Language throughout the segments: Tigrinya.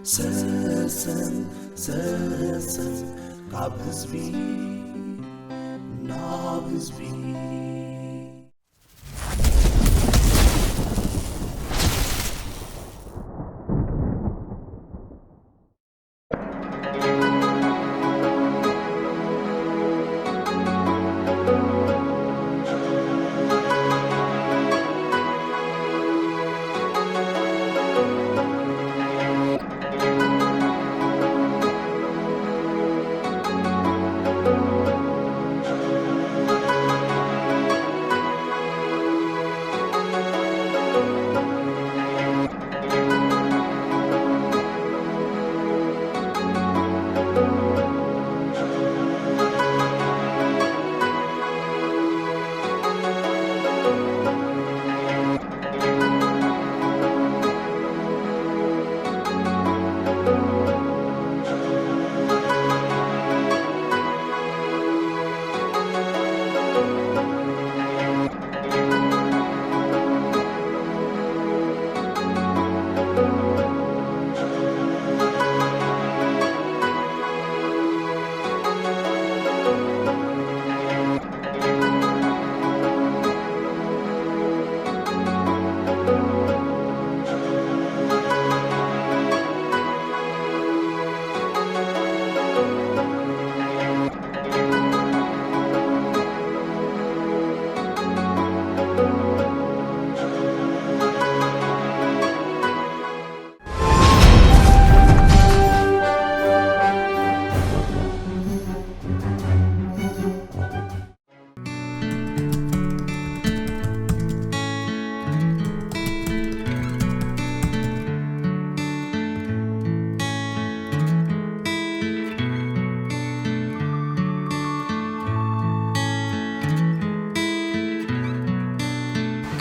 ሰሰን ሰሰን ካብ ህዝቢ ናብ ህዝቢ።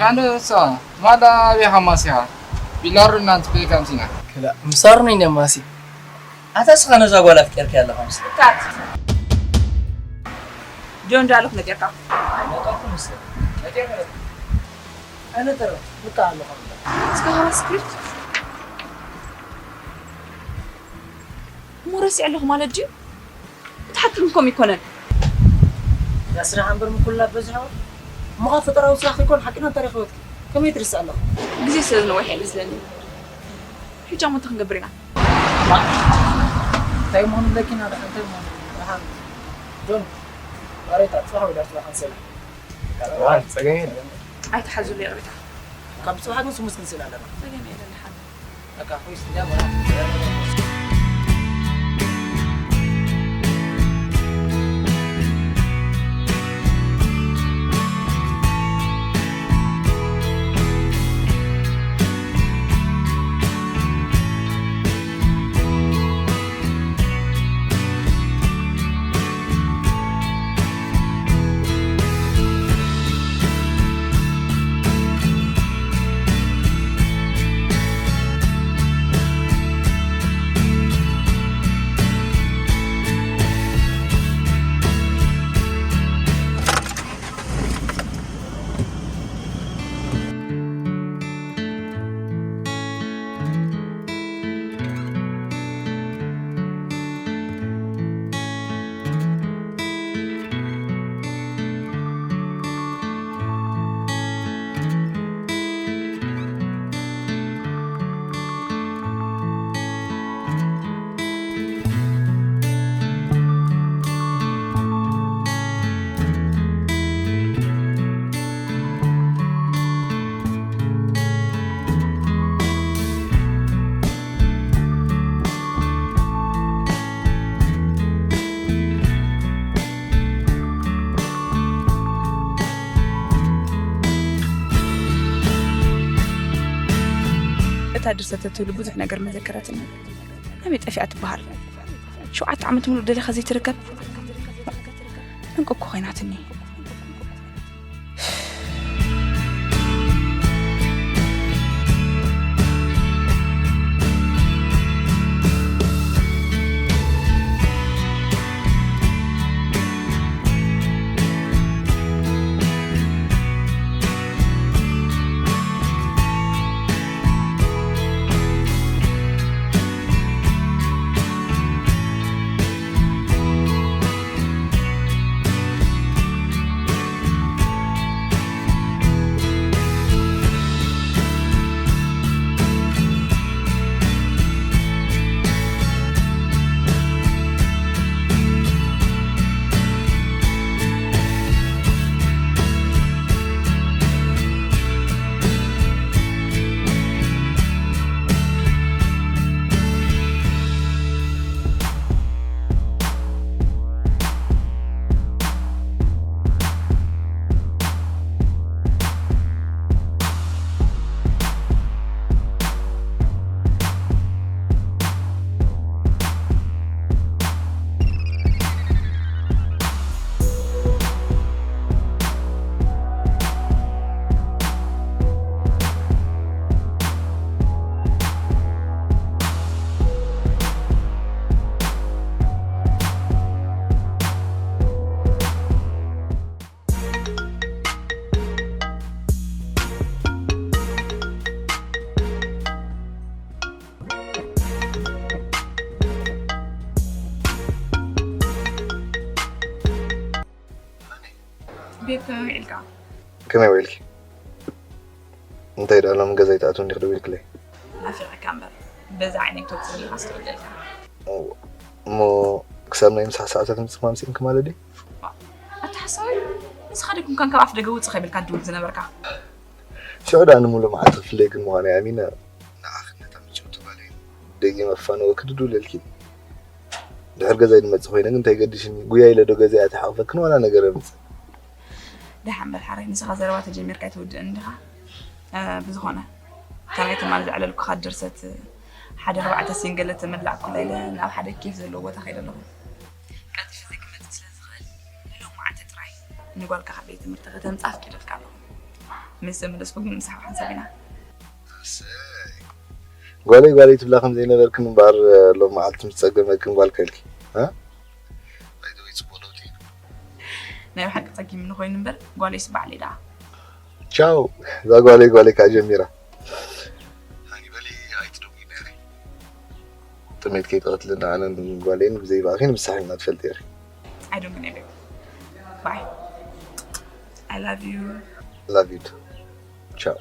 ካንዶ ሳ ማዳ ቢያ ሐማሲያ ቢላሩ እናንት ቤካም ሲና። ክላ ምሳሩ ነኝ ደማሲ። ኣታ ስኻ ነዛ ጓል ኣፍቂርካያ ኣለኻ መስለካ። ካት። ጆን ዳሎክ ነጌርካ። ኣይነጠርኩ መስለካ። ነጌር ነጌር። ኣይነጠረ። ልካ ኣለኻ። እስከ ሃዋ ስክሪፕት። እሞ ረሲዐ ኣለኹ ማለት ድዩ? እቲ ሓቂ ግን ከምኡ ኣይኮነን። እዛ ስራሕ እምበር ምኩላ በዚሓ። እሞ ካብ ፈጠራዊ ስራሕ ከይኮን ሓቂና እንታይ ረኺበትኪ? ከመይ ትርስዕ ኣለኻ? ግዜ ስለ ዝነውሐ እዩ መስለኒ። ሕጂ እሞ እንታይ ክንገብር ኢና? እንታይ ምዃኑ ብለኪና ደሓን እንታይ ምዃኑ ደሓን። ጆን፣ ባሬታ፣ ጽባሕ ወይ ዳር ጽባሕ ክንሰላ። እዋን፣ ጸገም የለን። ኣይትሓዙሉ ይቕሬታ። ካብ ጽባሕ ግን ስሙስ ክንስእል ኣለና። ጸገም የለን፣ ደሓን። በቃ፣ ሆይ፣ ስንዲያ በላ። እታ ድርሰት እትብሉ ብዙሕ ነገር መዘከረትኒ። ከመይ ጠፊኣ ትበሃል? ሸውዓተ ዓመት ሙሉእ ደሊኻ ዘይትርከብ? ዕንቂ እኮ ኮይናትኒ። ቤት ከመይ ውዒልካ? ከመይ ውዒልኪ? እንታይ ደኣ ሎም ገዛይ ትኣትው እንዲኽ ደዊልክለይ? ናፊቐካ እምበር በዛ ዓይነይ ክትወፅእ ኢኻ ስተወደልካ። እሞ ክሳብ ናይ ምሳሕ ሰዓታት ምፅእ ማምሲእንኪ ማለት ድዩ? ኣታ ሓሳዊ ንስኻ ደኩም ካን ካብ ኣፍ ደገ ውፅእ ከይብልካ ትድውል ዝነበርካ። ሽዑ ደኣ ንምሉእ መዓልቲ ክፍለይ ግን ምዃነይ ኣሚነ ንዓኺ ነታ ምጭውቲ ጓለይ ደጊመ ክፋነወኪ ድድውለልኪ። ድሕር ገዛይ ድመጽእ ኮይነ ግን እንታይ ገዲሽኒ፣ ጉያ ኢለ ዶ ገዛይ ኣተሓቕፈክን ዋላ ነገር የምጽእ። ደሓን በል ሓራይ ንስኻ ዘረባ ተጀሚርካ ኣይትውድእን እንዲኻ። ብዝኾነ እታ ናይ ትማል ዘዕለልኩኻ ድርሰት ሓደ ኣርባዕተ ሲንገለ ተመላእኩላ ኢለ ናብ ሓደ ኬፍ ዘለዎ ቦታ ከይደ ኣለኹ። ቀልጢፈ ዘይክመጽእ ስለ ዝኽእል ንሎማዓንቲ ጥራይ ንጓልካ ካብ ቤት ትምህርቲ ከተምጽኣ ኣፍቂደልካ ኣለኹ። ምስ ተመለስኩ ግን ምሳሕ ሓንሳብ ኢና። ጓለይ ጓለይ ትብላ ከም ዘይነበርክን እምበኣር ሎም መዓልቲ ምስ ጸገመክን ጓልካ ኢልኪ። By the way ጽቡቕ ለውጢ እዩ። ናይ ብሓቂ ጸጊምኒ ኮይኑ እምበር ጓለይስ ባዕለይ ደኣ። ቻው እዛ ጓለይ ጓለይ ከዓ ጀሚራ። ሃኒ በሊ ኣይትደውዪ ነይሪ። ጥሜት ከይትቐትልና ኣነን ጓለይን ብዘይ ብኣኺ ንምሳሕ ኢና ትፈልጢ ኢኺ። I don't gonna do. Bye. I love you. Love you too. Ciao.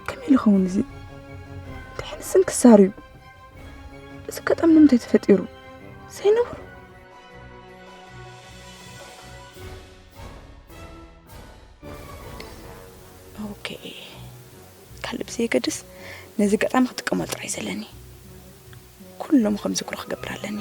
ከመይ ኢሉ ኸውን እዚ? ድሕንስ እንክሳር እዩ። እዚ ኣጋጣሚ ንምንታይ ተፈጢሩ? ዘይነብሩ። ኦኬ። ካልእ ብዘየገድስ ነዚ ኣጋጣሚ ክጥቀመሉ ጥራይ ዘለኒ። ኩሎም ከም ዝክሩ ክገብር ኣለኒ።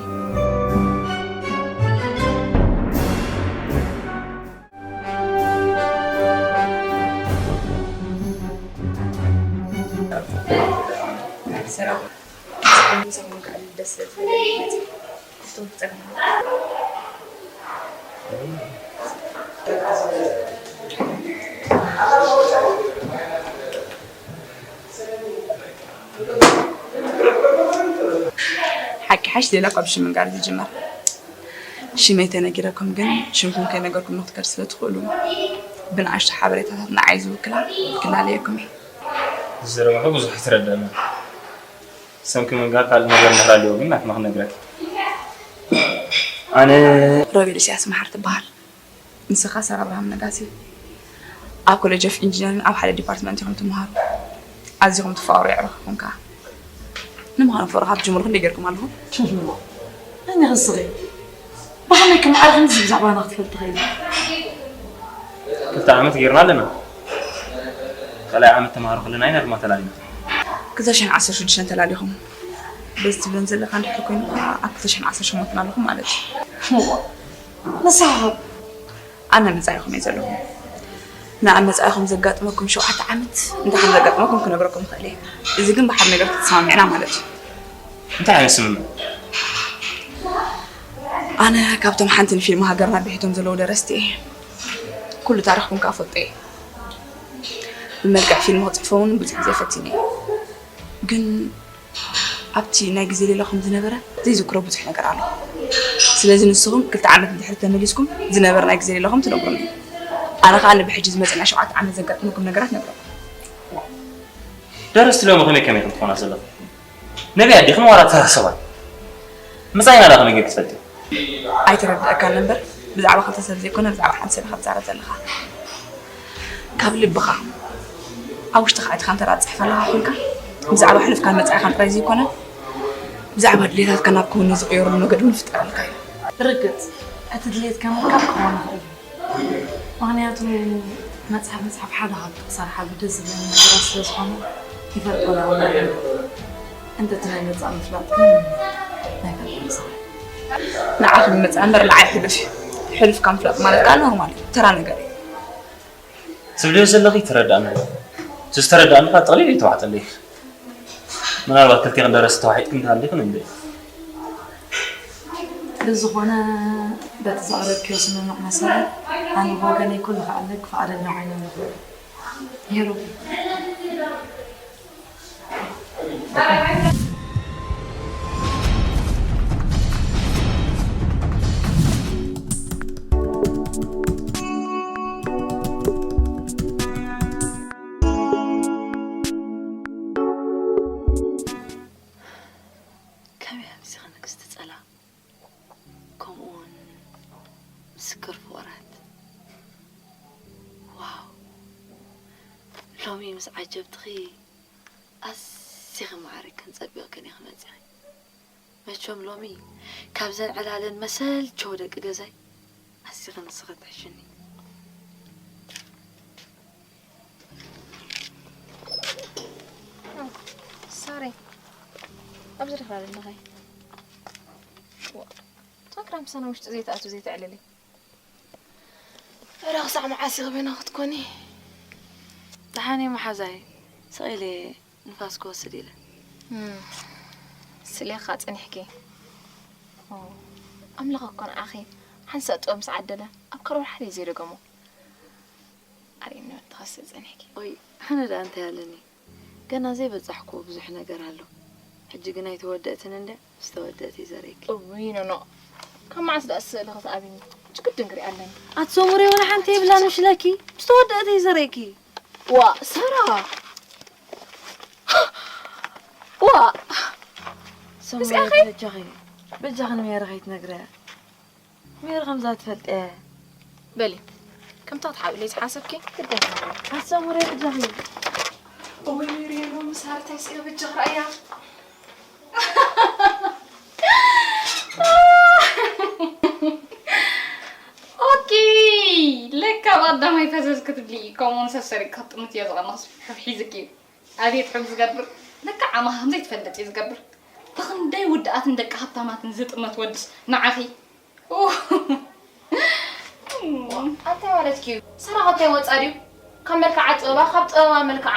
ሓቂ ሓሽ ሌላ ካብ ሽም ጋር ዝጅመር ሽመይ ተነጊረኩም ግን ሽምኩም ከይነገርኩም ክትከድ ስለ ትኽእሉ ብንኣሽቱ ሓበሬታታት ንዓይ ዝውክላ ክላለየኩም እየ። ዝዘረባኺ ብዙሕ ኣይተረድአና። ሰምኪ ምንጋር ካልእ ነገር እንድሕር ኣለዎ ግን ናትና ክነግረኪ። ኣነ ሮቤል ኢሳያስ መሓር ትበሃል። ንስኻ ሰር ኣብርሃም ነጋሲ። ኣብ ኮሌጅ ኦፍ ኢንጂነሪንግ ኣብ ሓደ ዲፓርትመንት ኢኹም ትመሃሩ። ኣዚኹም ትፋቐሩ የዕሩኽኩም ከኣ። ንምዃኑ ፍቕርኻ ትጅምሩ ክንደይ ጌርኩም ኣለኹም? ኣነ ኽስኺ ብኸመይ ከም ዓርኺ ንዚ ብዛዕባና ክትፈልጥ ኽኢሉ? ክልተ ዓመት ጌርና ኣለና። ካልኣይ ዓመት ተምሃሮ ከለና ኢና ድማ ተላሊና። ክልተ ሽሕን ዓሰርተ ሽዱሽተን ተላሊኹም። በዚ ትብለን ዘለኻ እንድሕር ኮይኑ ከኣ ኣብ ክልተ ሽሕን ዓሰርተ ሸሞንተን ኣለኹም ማለት እዩ። እዋ፣ ንስኻ ኣነ መጻኢኹም እየ ዘለኹ። ንኣብ መጻኢኹም ዘጋጥመኩም ሸውዓተ ዓመት እንታይ ከም ዘጋጥመኩም ክነግረኩም እኽእል እየ። እዚ ግን ብሓደ ነገር ተሰማሚዕና ማለት እዩ። እንታይ ዓይነት ስምምዕ? ኣነ ካብቶም ሓንቲ ንፊልም ሃገርና ብሒቶም ዘለዉ ደረስቲ እየ። ኩሉ ታሪኽኩም ከኣ ፈልጦ እየ። ብመልክዕ ፊልም ክጽሕፎ እውን ብዙሕ ግዜ ፈቲነ እየ። ግን ኣብቲ ናይ ግዜ ሌላኹም ዝነበረ ዘይዝክሮ ብዙሕ ነገር ኣሎ። ስለዚ ንስኹም ክልተ ዓመት ንድሕሪት ተመሊስኩም ዝነበረ ናይ ግዜ ሌላኹም ትነግሩኒ። ኣነ ከኣ ንብሕጂ ዝመጽእ ናይ ሸውዓተ ዓመት ዘጋጥመኩም ነገራት ነግረኩም። ደረስቲ ሎሚ ከመይ ከመይ ከም ትኾና ዘለኹም? ነቢያት ዲኽን ዋላ ተራ ሰባት? መጻኢና ዳ ከመይ ጌርኪ ትፈልጢ? ኣይተረድኣካን እምበር፣ ብዛዕባ ክልተ ሰብ ዘይኮነ፣ ብዛዕባ ሓንቲ ሰብ ኢኻ ትዛረብ ዘለኻ። ካብ ልብኻ፣ ኣብ ውሽጥኻ ኣቲኻ እንተ ደኣ ትጽሕፍ ኣለኻ ኮይንካ፣ ብዛዕባ ሕሉፍካን መጻኢኻን ጥራይ ዘይኮነ፣ ብዛዕባ ድሌታትካ ናብ ክውንነት ዝቕየሩሉ መገዲ እውን ይፍጠረልካ እዩ። ርግጽ፣ እቲ ድሌትካ ምርካብ ክኸውን ይኽእል እዩ። ምኽንያቱ መጽሓፍ ምጽሓፍ ሓደ ካብቲ ክሰርሓሉ ደስ ዝብለኒ ነገራት ስለ ዝኾነ ይፈልጦ ነበረ። እንተ እቲ ናይ መጻኢ ምፍላጥ ግን ናይ ፈለማ ስራሕ። ንዓኺ ምምጻእ እምበር ንዓይ ሕሉፍ እዩ። ሕሉፍካ ምፍላጥ ማለት ከኣ ኖርማል እዩ፣ ተራ ነገር እዩ። ትብልዮ ዘለኺ ተረዳእኒ። እቲ ዝተረዳእኒ ከኣ ጠቕሊሉ እዩ ተዋሕጠለይ። ምናልባት ክልቴኽን ደረስቲ ተዋሒጥክን ትሃልኽን እንድዒ። ብዝኾነ በቲ ዘቕረብክዮ ስምምዕ መሰረት ኣነ ብወገነይ ኩሉ ክኣለኪ ፍቓደኛ ኮይነ ኣለኹ። ሄሩ። ከመይ ኣምሲኺ ንግስቲ ጸላ? ከምኡውን ምስክር ፍቑራት። ዋው! ሎሚ ምስ ዓጀብትኺ ኣዚኺ ማዕሪግክን ጸቢቕክን ኢኺ መጺኺ። መቸም ሎሚ ካብዘን ዕላለን መሰልቸው ደቂ ገዛይ ኣዚኺ ንስኺ ትሕሽኒ። ሳሬ፣ ኣብዚ ዲኻ ዘለኺ? ዋ፣ እቶም ክዳን ምሳና ውሽጢ ዘይትኣትዊ ዘይተዕልሊ። እረ ክሳዕ መዓስ ኢኺ በይና ክትኮኒ? ደሓን እየ መሓዛይ፣ ስቕ ኢለ ንፋስ ክወስድ ኢለ። እም፣ ስሌኻ ጸኒሕኪ። ኦ፣ ኣምላኽ እኮ ንዓኺ ሓንሳእ ጥበብ ምስ ዓደለ ኣብ ካልእ ወርሓት እዩ ዘይደገሞ። ኣርእኒ ትኸስእ ጸኒሕኪ። ኦይ፣ ኣነ ደኣ እንታይ ኣለኒ? ገና ዘይበጻሕኩዎ ብዙሕ ነገር ኣሎ። ሕጂ ግን ኣይተወደእትን እንድያ፣ ምስ ተወደእት እዩ ዘርእየኪ። እውይ ኖኖ፣ ካብ መዓስ ደኣ ስእሊ ክትኣብኒ? ጅግድ እንግሪ ኣለኒ። ኣቲ ሰሙረይ ወላ ሓንቲ የብላን ምሽለኪ፣ ምስ ተወደእት እዩ ዘርእየኪ። ዋ፣ ሳራ! ዋ! ሰሙረይ፣ መጺኣኺ? በጃኺ፣ በጃኺ ንሜሪ ከይትነግርያ። ሜሪ ከምዛ ትፈልጥያ። በሊ፣ ከምታ ክትሓብእለይ ዝሓሰብኪ ግደፍ። ሓሳብ ወረ በጃኺ። እወይ ሜሪ፣ ሎሚ ሳርታይ ስኢለ በጃኺ ረኣያ። ኦኬ፣ ለካ ኣብ ኣዳማይ ፈዘዝ ክትብሊ፣ ከምኡውን ሰብ ሰሪቕኪ ክትጥምት እየ ዝቐንስ፣ ሕፍ ሒዝኪ እዩ። ኣቤት ሕም ዝገብር፣ ለካ ዓማኻ ከምዘይ ትፈልጥ እዩ ዝገብር። ብኽንደይ ውድኣትን ደቂ ሃብታማትን ዝጥመት ወድስ ንዓኺ። ኡ። ኣንታይ ማለትኪ እዩ? ሰራቒ እንታይ ወጻ ድዩ? ካብ መልክዓ ጥበባ፣ ካብ ጥበባ መልክዓ።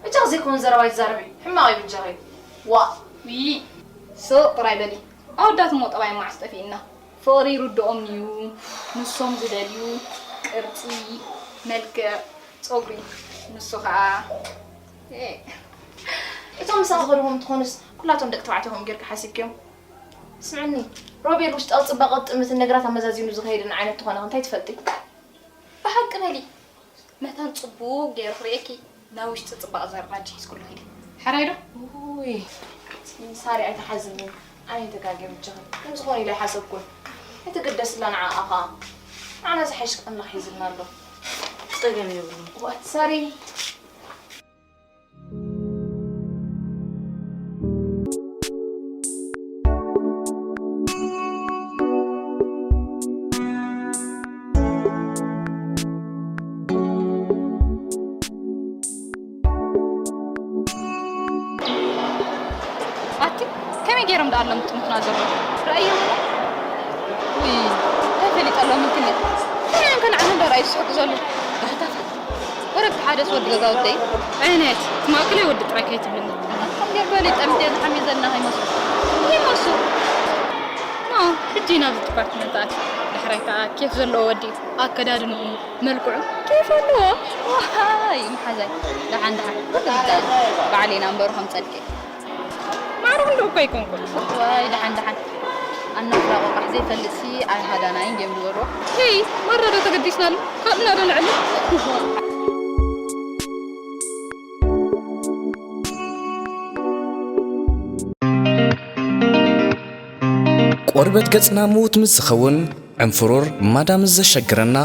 ብጃኺ ዘይኮን ዘረባ ይዛረቢ። ሕማቕ እዩ ብጃኺ። ዋ። ዊ። ስቕ ጥራይ በሊ። ኣወዳት እሞ ጠባይ መዓስ ጠፊእና? ፍቕሪ ይርድኦም እዩ። ንሶም ዝደልዩ ቅርጺ፣ መልክዕ፣ ጸጉሪ። ንሱ ኸኣ፣ ኤ። እቶም ምሳኺ ዝኸድዎም እንትኾኑስ ኩላቶም ደቂ ተባዕትዮ ከምኡ ጌርኪ ሓሲብክዮም? ስምዕኒ፣ ሮቤል ውሽጣዊ ጽባቐ ጥምትን ነገራት ኣመዛዚኑ ዝኸይድን ዓይነት ትኾነ እንታይ ትፈልጢ? ብሓቂ በሊ፣ መታን ጽቡቕ ገይሩ ክርእየኪ ናብ ውሽጢ ጽባቐ ዘራጅ ሒዝኩሉ ኺዲ። ሕራይ ዶ? ውይ፣ ሳሪ ኣይትሓዝኒ። ኣነ ተጋግየ ብጃኺ። ከም ዝኾነ ኢለ ኣይሓሰብኩን። ኣይትግደስላ ንዓኣ ኸኣ። ንዓና ዝሓይሽ ኣምላኽ ሒዝልና ኣሎ። ጸገም የብሉን። ዋት ሳሪ። ኣቲ ከመይ ገይሮም ደኣ ኣለዉ ጥምትና ዘለዉ? ረኣዮም። ውይ፣ እንታይ ፈሊጠሎም እንትን እየ። ከመይ ከ ንዓና እንዳረኣዩ ዝስሕቁ ዘለዉ? ባህታታት። ወረብቲ ሓደስ ወዲ ገዛውተይ። ዓይነት፣ ማእከላይ ወዲ ጥራይ ከይትብልኒ። ከምገ ፈሊጠም እንዴ ንሓሚዘና ከይመስሉ። ይመስሉ። ኖ፣ ሕጂ ናብዚ ዲፓርትመንት ኣት። ዳሕራይ ከኣ ኬፍ ዘለዎ ወዲ ኣከዳድንኡ፣ መልክዑ ኬፍ ኣለዎ። ዋይ፣ መሓዛይ። ደሓን፣ ደሓን። ባዕለይ ናምበሩ ከም ጸድቂ። ማዕረ ክንድኡ እኮ ኣይኮንኩን። ዋይ፣ ደሓን፣ ደሓን። ኣናፍራ ቆቃሕ ዘይፈልጥሲ ኣይሃዳናይን ድዮም ዝበልዎ? ሄይ፣ ማራ ዶ ተገዲስናሉ? ካብና ዶ ንዕሊ? ቆርበት ገጽና ምዉት ምስ ዝኸውን፣ ዕንፍሩር ማዳ ምስ ዘሸግረና፣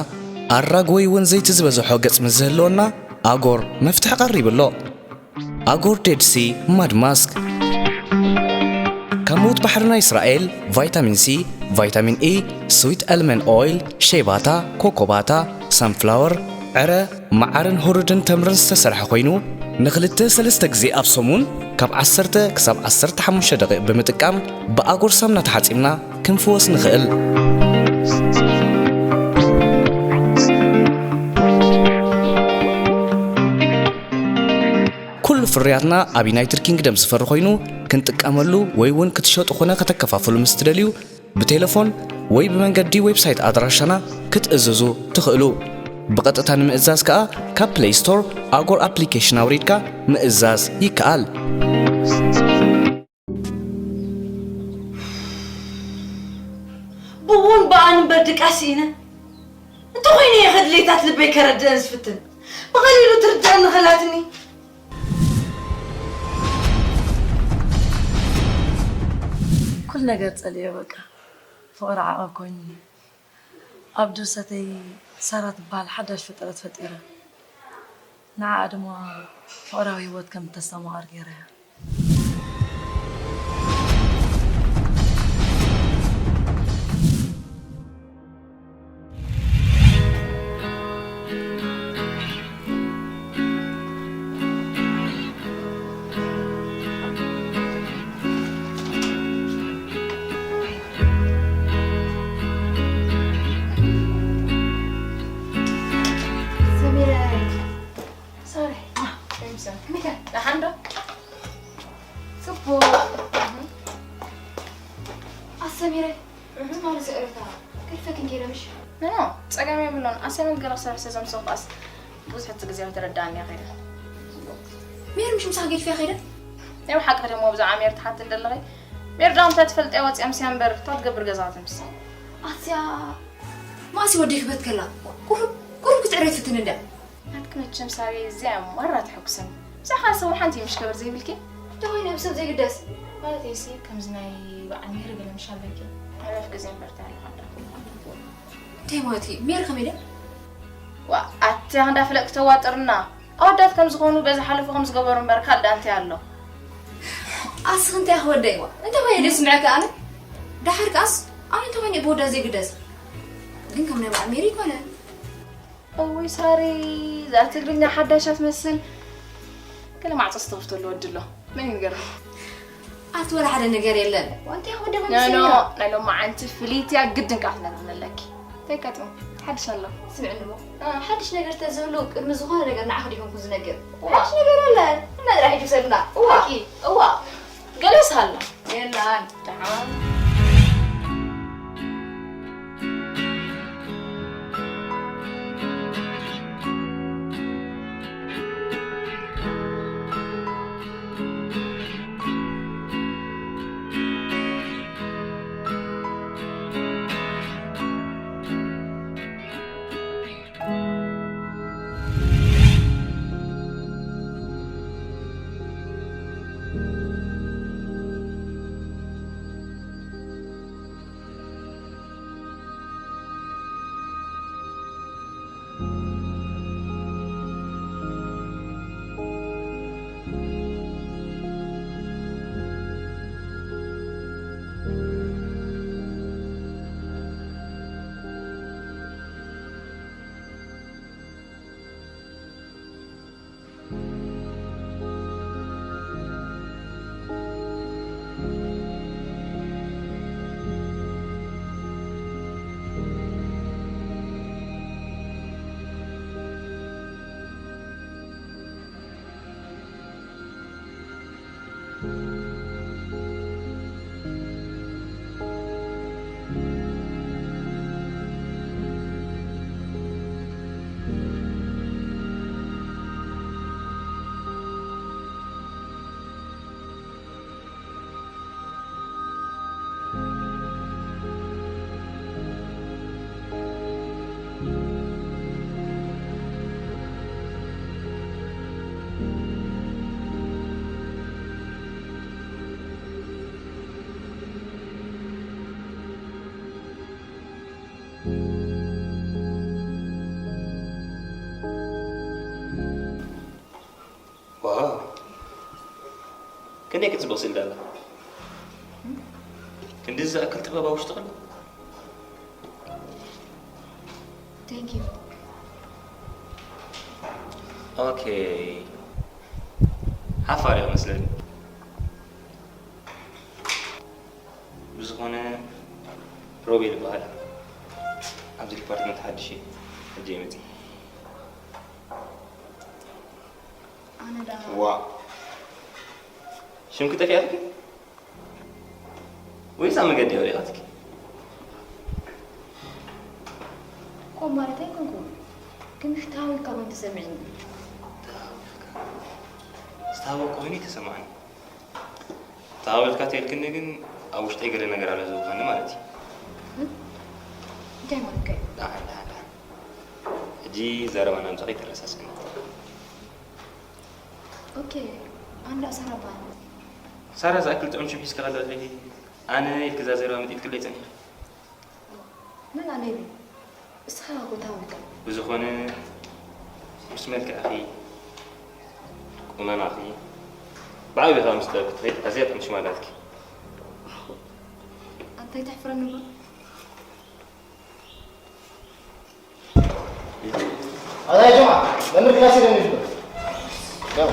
ኣራግ ወይ እውን ዘይቲ ዝበዝሖ ገጽ ምስ ዝህልወና፣ ኣጎር መፍትሒ ቀሪቡ ኣሎ። ኣጎር ዴድ ሲ ማድ ማስክ። ካብ ምዉት ባሕርና እስራኤል፣ ቫይታሚን ሲ፣ ቫይታሚን ኢ፣ ስዊት ኣልመንድ ኦይል፣ ሼባታ፣ ኮኮባታ፣ ሳንፍላወር፣ ዕረ፣ መዓርን ሁሩድን ተምርን ዝተሰርሐ ኮይኑ፣ ንኽልተ ሰለስተ ግዜ ኣብ ሰሙን ካብ ዓሰርተ ክሳብ ዓሰርተ ሓሙሽተ ደቂቕ ብምጥቃም ብኣጎር ሳምና ተሓጺብና ክንፍወስ ንኽእል። ኩሉ ፍርያትና ኣብ ዩናይትድ ኪንግደም ዝፈሪ ኮይኑ፣ ክንጥቀመሉ ወይ እውን ክትሸጡ ኾነ ከተከፋፍሉ ምስ ትደልዩ፣ ብቴሌፎን ወይ ብመንገዲ ዌብሳይት ኣድራሻና ክትእዝዙ ትኽእሉ። ብቐጥታ ንምእዛዝ ከኣ ካብ ፕለይ ስቶር ኣጎር ኣፕሊኬሽን ኣውሪድካ ምእዛዝ ይከኣል። ብእውን ብኣን እምበር ድቃስ ስኢነ። እንተኾይነ እየ ከድሌታት ልበይ ከረድእን ዝፍትን። ብቐሊሉ ትርድእኒ ኸላትኒ። ኩሉ ነገር ጸልዮ በቃ። ፍቕሪ ዓቐብ ኮይኑኒ። ኣብ ድርሰተይ ሳራ ትበሃል ሓዳሽ ፍጥረት ፈጢረ። ንዓኣ ድማ ፍቕራዊ ህይወት ከም እተስተማቕር ገይረያ። ሰሚረ። ሶሪ። ከመይ ከ? ደሓን ዶ? ጽቡቕ። ኣሰሚረ፣ ትማሊ ስዕረታ ከልፈክን ከይደ ምሽ? ኖ፣ ጸገም የብሉን። ኣሳይመንት ገለ ክሰርሕ ስለ ዘምሰኹ ከኣስ ብዙሕ እቲ ግዜ ኣይተረድኣኒ እያ ከይደ። ሜሪ ምሽ ምሳኻ ገዲፋ ከይደ? ናይ ብሓቂ ደሞ ብዛዕባ ሜሪ ትሓትኒ ዘለኺ? ሜሪ ዳኣ እንታይ ትፈልጥ እያ ወጺኣ ምስያ እምበር፣ እንታይ ትገብር ገዛ ትምስ? ኣስያ፣ ማእሲ ወደይ ክበት ከላ፣ ቁሩብ፣ ቁሩብ ክትዕረይ ትፍትን እንድያ። ናትኪ መቸም ሳብየ እዚኣ እያ ማራ ተሐጉሰኒ። ብዛዕባ ሰብ ሓንቲ ምሽ ከበር ዘይብልኪ? እንተ ኾይነ ብሰብ ዘይግደስ። ማለተይሲ ከምዚ ናይ በዓል ሜሪ ገለ ምሽ ኣለኪ። ሕሉፍ ግዜ እምበር እንታይ ኣለካ እንዳ። እንታይ ማለት እዩ? ሜሪ ከመይ ድያ? ዋ፣ ኣቲ ክንዳ ፍለጥ ክተዋጥርና። ኣወዳት ከም ዝኾኑ በዚ ሓለፉ ከም ዝገበሩ እምበር ካልእ ዳ እንታይ ኣሎ? ኣስኺ እንታይ ክወደይዋ? እንተ ኾይነ ደስ ምዐካ ኣነ። ደሓር ከኣስ ኣነ እንተ ኾይነ ብወዳ ዘይግደስ። ግን ከም ናይ በዓል ሜሪ ይኮነ። እውይ ሳሪ፣ እዛ ትግርኛ ሓዳሽ እያ ትመስል። ገለ ማዕጾ ዝተኸፍተሉ ወዲ ኣሎ። መን ይንገር? ኣቲ ወላ ሓደ ነገር የለን። ወንቲ ወዲ ኖ፣ ኖ፣ መንስያ። ናይ ሎማዓንቲ ፍልይቲ እያ፣ ግድን ከኣ ክትነግርኒ ኣለኪ። እንታይ ኣጋጢሙ? ሓድሽ ኣሎ። ስምዕኒ እሞ፣ እ። ሓድሽ ነገር ተዝህሉ ቅድሚ ዝኾነ ነገር ንዓኺ ዲኹም ዝነግር? ዋ። ሓድሽ ነገር የለን። እና ጥራሕ ይውሰድና። እዋ። እዋ። ገለስ ኣሎ። የለን። ደሓን። ዋው! ክንደይ ክትጽብቕ ስእሊ ኣላ! ክንድዚ ዝኣክል ጥበብ ኣብ ውሽጥኺ ኣሎ? Thank you. ኦኬ። ሓፋር እያ መስለኒ። ብዝኾነ ሮቤል ይበሃል። ኣብዚ ዲፓርትመንት ሓድሽ እየ። ሕጂ እየ መፂእ። ኣነ ደኣ ዋ ሽምኪ ጠፊኣትኪ? ወይስ ኣብ መገዲ ወዲቓትኪ? ኮም ማለት ኣይኮንኩን ግን ተሃዊካ ኮይኑ ተሰሚዕኒ። ዝተሃወክ ኮይኑ ተሰማዕኒ። ተሃዊኽካ ተልክኒ ግን ኣብ ውሽጠይ ገለ ነገር ኣሎ ዝውኸኒ ማለት እዩ። እንታይ ማለት ከ? ደሓን ደሓን ደሓን። ሕጂ ዘረባና ምሳኺ ኣይተረሳስኒ። ኦኬ ኣንዳ ሰራባ ሳራ ዝኣክል ጥዑም ሽም ሒዝካ ከለኺ ኣነ ኢልኪ እዛ ዘረባ መጢጥክለይ ጸኒሕኪ። ምን ኣለኒ እስኻ እኮ ታዊካ ብዝኾነ ምስ መልክዕኺ ቁመናኺ ብዓብኻ ምስ ጥበብ ክትኸይድ ኣዝያ ጥዕምቲ ሽም ኣላትኪ። ኣንታይ ተሕፍረኒ እባ ኣታ ጀማ መምህር ክላስ ይደኒ ይፍጠር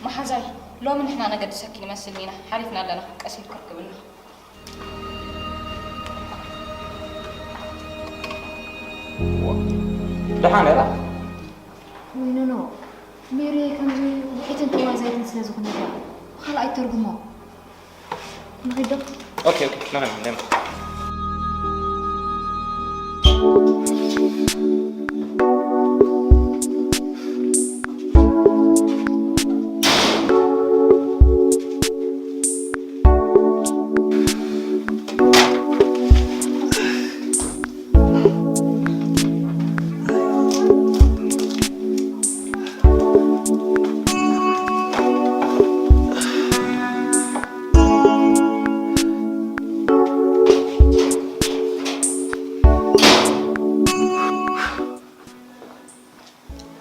መሓዛይ ሎሚ ንሕና ነገድሰኪ ንመስል ኢና ሓሊፍና ኣለና ቀስ ኢልካ ርክብና ደሓን እያ ወይ ኖኖ ሜሪ ከምዚ ውሒትን ተዋዛይትን ስለ ዝኾነት እያ ብኻልኣይ ተርጉሞ ንኺዶ ኦኬ ኦኬ ና ና ና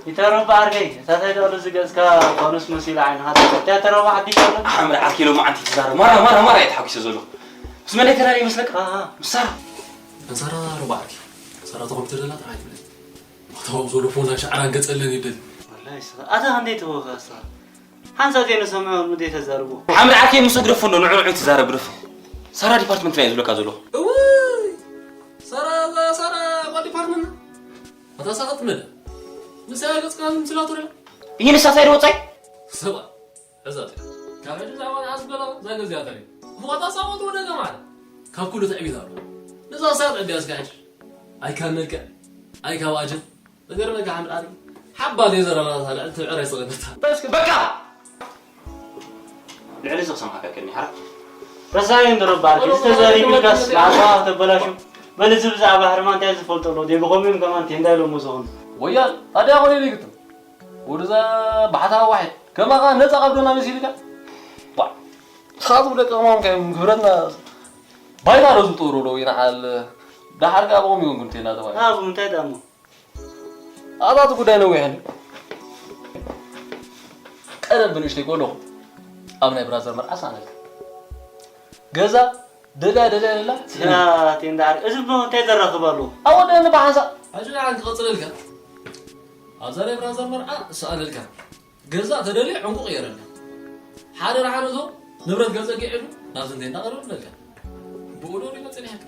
ይተረባ ዓርከይ፣ እታ ታይ ደቕሪ ዝገጽካ ፋኑስ መሲሉ ዓይንኻ ተኸፍተ። ይተረባ ሓድሽ ኣሎ። ሓምድ ዓርኪ ሎማዓንቲ ትዛረብ። ማራ ማራ ማራ እየ ተሓጒሰ ዘለኹ። ምስ መን እየ ተላልየ ይመስለካ? ኣሃ። ምስ ሳራ። ኣንሳራ ሮባ ዓርኪ። ሳራ ተኾምቲ ደላ ጥራሕ ኣይትብለኒ። ኣታዎም ዘሎ ፎና ሻዕራን ገጸለን ይደል። ወላሂ ስኻ። ኣታ ክንደይ ተወኻ ስኻ። ሓንሳብ ዘይንሰምዖ ምንታይ ተዛርቦ። ሓምድ ዓርከይ ምስ እግደፎ እንዶ ንዑ ንዑ ትዛረብ ግደፎ። ሳራ ዲፓርትመንትና እየ ዝብለካ ዘለኹ። እውይ! ሳራ ሳራ ጓል ዲፓርትመንትና። ኣታ ሳቐጥ መደ ንሳ ገጽካ ምስላ ትሪኦ ይህ ንሳ ሳይድ ወጻይ ሰባ እዛ ካብ ሕጂ ዛባ ንዓስ በላ ዛገ እዚኣ ተሪ ሙቐታ ሳቐጥ ወደ ገማለ ካብ ኩሉ ትዕቢት ኣለዎ ነዛ ሳት ዕድያ እስካ ሕጂ ኣይ ካብ መልክዕ ኣይ ካብ ኣጀብ ነገር መጋ ሓምድ ኣሪ ሓባ ሌዘር ኣላ ልዕል ትብዕር ኣይሰቐደታ በቃ ልዕሊ እዚ ክሰምዓካ ከኒ ሓራ ረሳይ እንዶ ረባር እዚ ተዛሪብልካስ ንዓኻ ከተበላሹ በል እዚ ብዛዕባ ሕርማ እንታይ ዝፈልጦ ኣሎ ደይ ብኸምኡ እዮም ከማን ቴንዳ ኢሎም መሰኹም ወያል ታዲያ ኮነ ይግጥም ወደዛ ባሕታ ዋሕድ ከማኻ ነፃ ቀብዶና መሲልካ ባ ኻቱ ደቂ ከማን ከ ክብረትና ባይታ ረዙ ጥሩ ሎ ይንዓል ዳሓር ከ ኣብኦም ይሆንኩም ቴና ተባሂሉ ኣብ እንታይ ዳሞ ኣባቱ ጉዳይ ነዊሕ እዩ። ቀደም ብንእሽተይ ከለኹ ኣብ ናይ ብራዘር መርዓ ሰኣነልካ። ገዛ ደልያ ደልያ ደላ ያቴ እንዳዓር እዚ እሞ እንታይ ዘራኽብ ኣለዎ? ኣወደኒ ብሓንሳእ ኣጅና ዓን ክቐጽለልካ ኣብዛ ናይ ብራዘር መርዓ ሰኣነልካ። ገዛ ተደልዩ ዕንቁ ቅየረልና። ሓደ ደሓን እቶ ንብረት ገጸ ጊዕሉ ናብዚ እንታይ እንዳቐረብለልካ። ብኡዶ ሪመ ጸኒሐካ።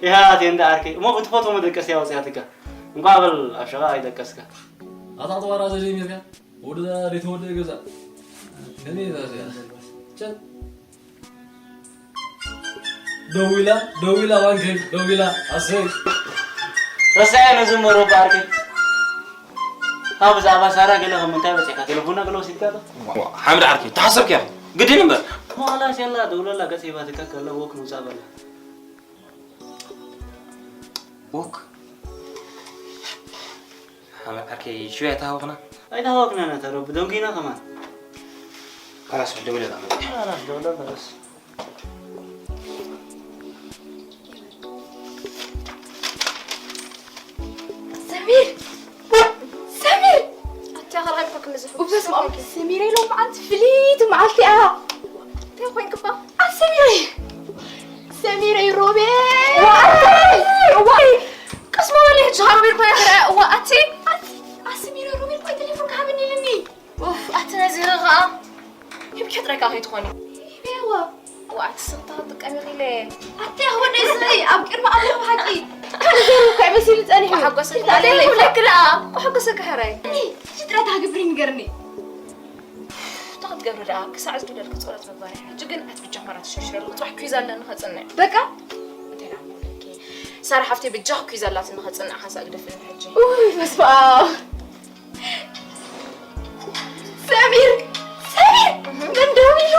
ያቴ እንዳዓርከይ እሞ ብትፈትዎ መደቀስ ያወጽያትካ። እንኳዕ በል ኣብ ሸቓ ኣይደቀስካ። ኣታ ተዋራዘ ጀሚርካ ወደ ዘይተወደ ገዛ ገኒ ዛዚያ ቸት ደዊላ ደዊላ ዋንከይ ደዊላ ኣሰይ ረሳያ ነዝመሮ ባርከይ ኣብ ብዛዕባ ሳራ ገለ ከም እንታይ በፂሕካ ቴሌፎና ገለ ወሲድካ ዶ ሓምድ ዓርኪ ተሓሰብክያ ግድን እምበር ዋላ ሴላ ደውለላ ገፂ ባትካ ከለ ወክ ምውፃእ በላ ወክ ሓመድ ዓርከይ ሽው ኣይተሃወኽና ኣይተሃወኽና ነተረቡ ደንጉና ከማን خلاص، ደውለ በቃ። خلاص ደውለ በስ። ሰሚር! ሰሚር! ኣታ ካልኣይ ብሓቂ ንዝሕ። በስመ ኣብ ሰሚረይ ሎምዓንቲ ፍልይቲ መዓልቲ እያ። እንታይ ኮይንክባ? ኣት ሰሚረይ! ሰሚረይ ሮቤል! ዋይ! ዋይ! ቀስ በሊ ሕጂ ሮቤል ኮይና ትረአ። እዋ ኣቲ ኣቲ ኣት ሰሚረይ ሮቤል ቆይ ቴሌፎን ክሃብኒ ኢልኒ። ኡፍ ኣቲ ነዚ ኸኣ ሂብኪ ጥራይ ከኣ ከይትኾኒ። ሂበዋ። ዋት ስኽታ ትጥቀሚ ኢለ። ኣታ ወደይ ስይ ኣብ ቅድሚ ኣምላኽ ብሓቂ ካልእ ዘረባ እኮ እዩ መሲሉ ጸኒሑ። ሓጎሰ እንታይ ኣለለ? ይብለክ ደኣ ሓጎሰ ከሕራይ። እሺ ጥረት ሃገብሪ ንገርኒ። እንታይ ክትገብሪ ደኣ ክሳዕ ዝድለልክ ጸሎት ምግባር እዩ። ሕጂ ግን ኣት ብጃ መራት ሽርሽር ጽባሕ ኩይዝ ኣለኒ ከጽንዕ። በቃ እንታይ ደኣ ምብለኪ? ሳራ ሓፍተይ ብጃ ኩይዝ ኣላትኒ ከጽንዕ ሓንሳእ ግደፍኒ ሕጂ። ኡይ በስመ ኣብ። ሰሚር! ሰሚር! መን ደዊሉ?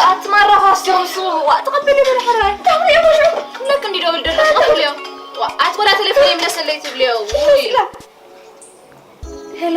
ኣቲ ማራ ካስቶም ስሙ ዋ ተቐበሊ በለ ሕራይ። እንታይ እሞ ሽዑ ክብለክ እንዲ ደውል ደሎ ተቐበልዮ። ዋ ኣቲ ወላ ቴሌፎን ይምለሰለይ ትብልዮ። ውይ። ሄሎ